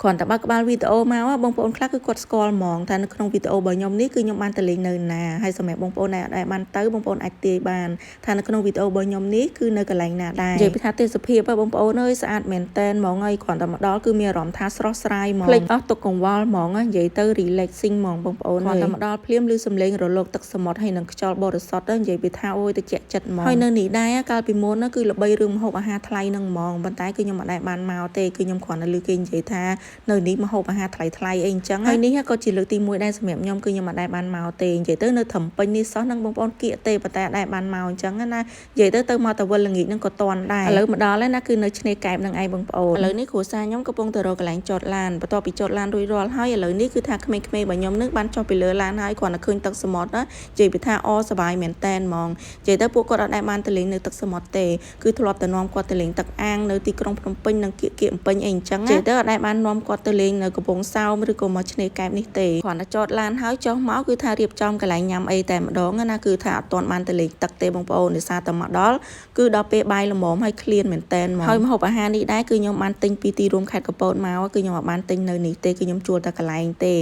គ្រាន់តែបើកក្បាលវីដេអូមកបងប្អូនខ្លះគឺគាត់ស្គាល់ហ្មងថានៅក្នុងវីដេអូរបស់ខ្ញុំនេះគឺខ្ញុំបានទៅលេងនៅណាហើយសម្រាប់បងប្អូនដែលអត់ដែលបានទៅបងប្អូនអាចទាយបានថានៅក្នុងវីដេអូរបស់ខ្ញុំនេះគឺនៅកន្លែងណាដែរនិយាយពីថាទេសភាពបងប្អូនអើយស្អាតមែនតែនហ្មងហើយគ្រាន់តែមកដល់គឺមានអារម្មណ៍ថាស្រស់ស្រាយហ្មងភ្លេចអស់ទុក្ខកង្វល់ហ្មងនិយាយទៅ relaxing ហ្មងបងប្អូនគ្រាន់តែមកដល់ភ្លាមឮសំឡេងរលកទឹកសមុទ្រហើយនឹងខ្យល់បរិសុទ្ធនិយាយពីថាអូយត្រជាក់ចិត្តហ្មងហើយនៅនេះដែរកាលពីមុនគឺល្បីរឿងម្ហូបអាហារថ្លៃនឹងហ្មងប៉ុន្តែគឺខ្ញុំមិនដែលបានមកទេគឺខ្ញុំគ្រាន់តែឮគេនិយាយថានៅនេះម្ហូបអាហារថ្លៃថ្លៃអីអញ្ចឹងហើយនេះក៏ជាលើកទី1ដែរសម្រាប់ខ្ញុំគឺខ្ញុំមិនដែលបានមកទេនិយាយទៅនៅត្រឹមពេញនេះសោះនឹងបងប្អូនគៀកទេប៉ុន្តែអត់ដែលបានមកអញ្ចឹងណានិយាយទៅទៅមកតែវិលល្ងាចនឹងក៏តន់ដែរឥឡូវមកដល់ហើយណាគឺនៅឆ្នេរកែបនឹងឯងបងប្អូនឥឡូវនេះគ្រួសារខ្ញុំកំពុងទៅរកកន្លែងចតឡានបន្ទាប់ពីចតឡានរួចរាល់ហើយឥឡូវនេះគឺថាក្មេងៗរបស់ខ្ញុំនឹងបានចុះពីលើឡានហើយគ្រាន់តែឃើញទឹកសមុទ្រណានិយាយពីថាអសប្បាយមែនតែនហ្មងនិយាយទៅពួកគាត់អត់ដែលបានទៅលេងនៅទឹកសមុទ្រទេគឺធ្លាប់តែនាំគាត់ទៅលេងទឹកអាងនៅទីក្រុងភ្នំពេញនិងគៀកគៀកពេញអីអញ្ចឹងនិយាយទៅអត់ដែលបាននាំគាត់ទៅលេងនៅកំពង់សោមឬក៏មកឆ្នេរកែបនេះទេគ្រាន់តែចតឡានហើយចុះមកគឺថារៀបចំកន្លែងញ៉ាំអីតែម្ដងណាគឺថាអត់ទាន់បានទៅលេងទឹកទេបងប្អូនដោយសារតែមកដល់គឺដល់ពេលបាយល្មមហើយឃ្លានមែនតែនហ្មងហើយម្ហូបអាហារនេះដែរគឺខ្ញុំបានទិញពីទីរួមខេត្តកំពតមកគឺខ្ញុំអត់បានទិញនៅនេះទេគឺខ្ញុំជួលតែកន្លែងទេ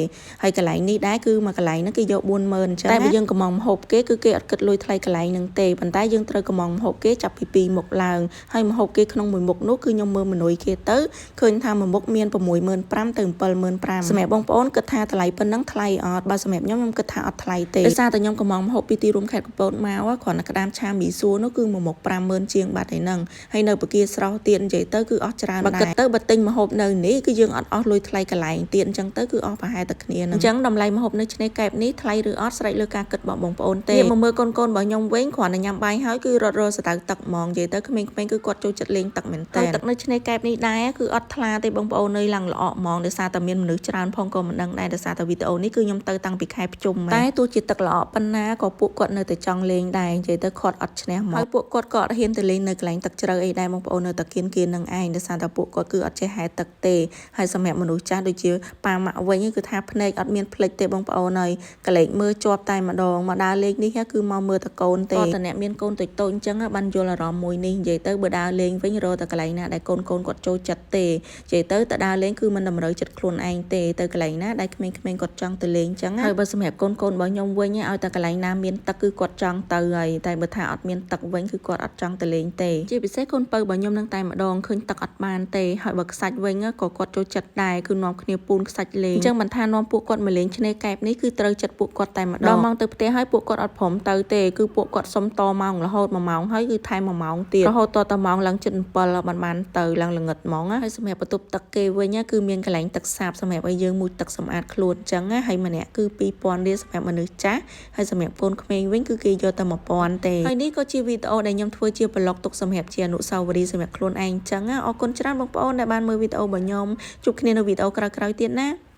ហើយកន្លែងនេះដែរគឺមួយកន្លែងហ្នឹងគេយក40000អញ្ចឹងតែបើយើងកម្ម៉ង់ម្ហូបគេគឺគេអត់គិតលុយថ្លៃកន្លែងហ្នឹងទេប៉ុន្តែយើងត្រូវកម្ម៉ង់ម្ហូបគេចាប់ពី2មុខឡើងហើយម្ហូបគេក្នុងមួយមុខនោះគឺខ្ញុំមើលមនុយគេទៅឃើញថាមួយមុខមាន65000ទៅ75000សម្រាប់បងប្អូនគិតថាតម្លៃប៉ុណ្ណឹងថ្លៃអត់បើសម្រាប់ខ្ញុំខ្ញុំគិតថាអត់ថ្លៃទេដោយសារតែខ្ញុំកម្ម៉ង់ម្ហូបពីទីរួមខេត្តកំពតមកគ្រាន់តែក្តាមឆាមីសួរនោះគឺមួយមុខ50000ជាងបាត់ហើយហ្នឹងហើយនៅពគាស្រស់ទៀតនិយាយទៅគឺអស់ច្រើនដែរបើគិតទៅបើទិញម្ហូបនៅនេះគឺយើងអត់អស់លុយថ្លៃកន្លែងទៀតអញ្ចឹងទៅគឺអស់ប្រហែលតែគ្នាហ្នឹងអញ្ចឹងតម្លៃម្ហូបនៅឆ្នេរកែបនេះថ្លៃឬអត់ស្រេចលើការគិតរបស់បងប្អូនទេមកមើលកូនកូនរបស់ខ្ញុំវិញគ្រាន់តែញ៉ាំបាយហើយគឺរត់រសដៅទឹកហ្មងនិយាយទៅក្មេងៗគឺគាត់ចូលចិត្តលេងទឹកមែនតើទឹកនៅឆ្នេរកែបនេះដែរគឺអត់ថ្លាទេបងប្អូននៅឡើងល្អក់ហ្មងដោយសារតែមានមនុស្សច្រើនផងក៏មិនដឹងដែរដោយសារតែវីដេអូនេះគឺខ្ញុំទៅតាំងពីខែភ្ជុំតែទោះជាទឹកល្អក់ប៉ុណ្ណាក៏ពួកគាត់នៅតែចង់លេងដែរនិយាយទៅគាត់អត់ឈ្នះហ្មងហើយពួកគាត់ក៏អត់ហ៊ានទៅលេងនៅកន្លែងទឹកជ្រៅអីដែរបងប្អូននៅតែគៀនគៀននឹងឯងដោយសារតែពួកគាត់គឺអត់ចេះហែលទឹកទេហើយសម្រាប់មនុស្សចាស់ដូចជាប៉ាម៉ាក់វិញគឺថាភ្នែកអត់មានភ្លេចទេបងប្អូនហើយកលេចមើលជាប់តែម្ដងមកដើរលេងនេះគឺមកមើលតកូនទេតតែអ្នកមានកូនតូចតូចអញ្ចឹងបានយល់អារម្មណ៍មួយនេះនិយាយទៅបើដើរលេងវិញរកតែកន្លែងណាដែលកូនកូនគាត់ចូលចិត្តទេនិយាយទៅទៅដើរលេងគឺមិនតម្រូវចិត្តខ្លួនឯងទេទៅកន្លែងណាដែលក្មេងៗគាត់ចង់ទៅលេងអញ្ចឹងហើយបើសម្រាប់កូនកូនរបស់ខ្ញុំវិញឲ្យតែកន្លែងណាមានទឹកគឺគាត់ចង់ទៅហើយតែបើថាអត់មានទឹកវិញគឺគាត់អត់ចង់ទៅលេងទេជាពិសេសកូនពៅរបស់ខ្ញុំនឹងតែម្ដងឃើញទឹកអត់បានទេហើយបើខ្សាច់វិញក៏គាត់ចូលចិត្តដែរគឺនាំគ្នាពូនខ្សាច់លេងអញ្ចឹងមិនថានាំពួកគាត់មកលេងឆ្នេរកែបនេះគឺត្រូវចិត្តពួកគាត់តែម្ដងដល់ម៉ោងទៅផ្ទះហើយពួកគាត់អត់ព្រមទៅទេគឺពួកគាត់សុំតម៉ោងរហូត1ម៉ោងហើយគឺថែម1ម៉ោងទៀតរហូតតតម៉ោងឡើងជិត7បានបានទៅឡើងល្ងឹតហ្មងហើយសម្រាប់បន្ទប់ទឹកគេវិញគឺមានកន្លែងទឹកសាបសម្រាប់ឲ្យយើងមុជទឹកសម្អាតខ្លួនអញ្ចឹងហើយម្នាក់គឺ2000រៀលសម្រាប់មនុស្សចាស់ហើយសម្រាប់កូនក្មេងវិញគឺគេយកតែ1000ទេហើយនេះក៏ជាវីដេអូដែលខ្ញុំធ្វើជា vlog ទុកសម្រាប់ជាអនុស្សាវរីយ៍សម្រាប់ខ្លួនឯងអញ្ចឹងអរគុណច្រើនបងប្អូនដែលបានមើលវីដេអូរបស់ខ្ញុំជួបគ្នានៅវីដេអូក្រោយៗទៀតណា។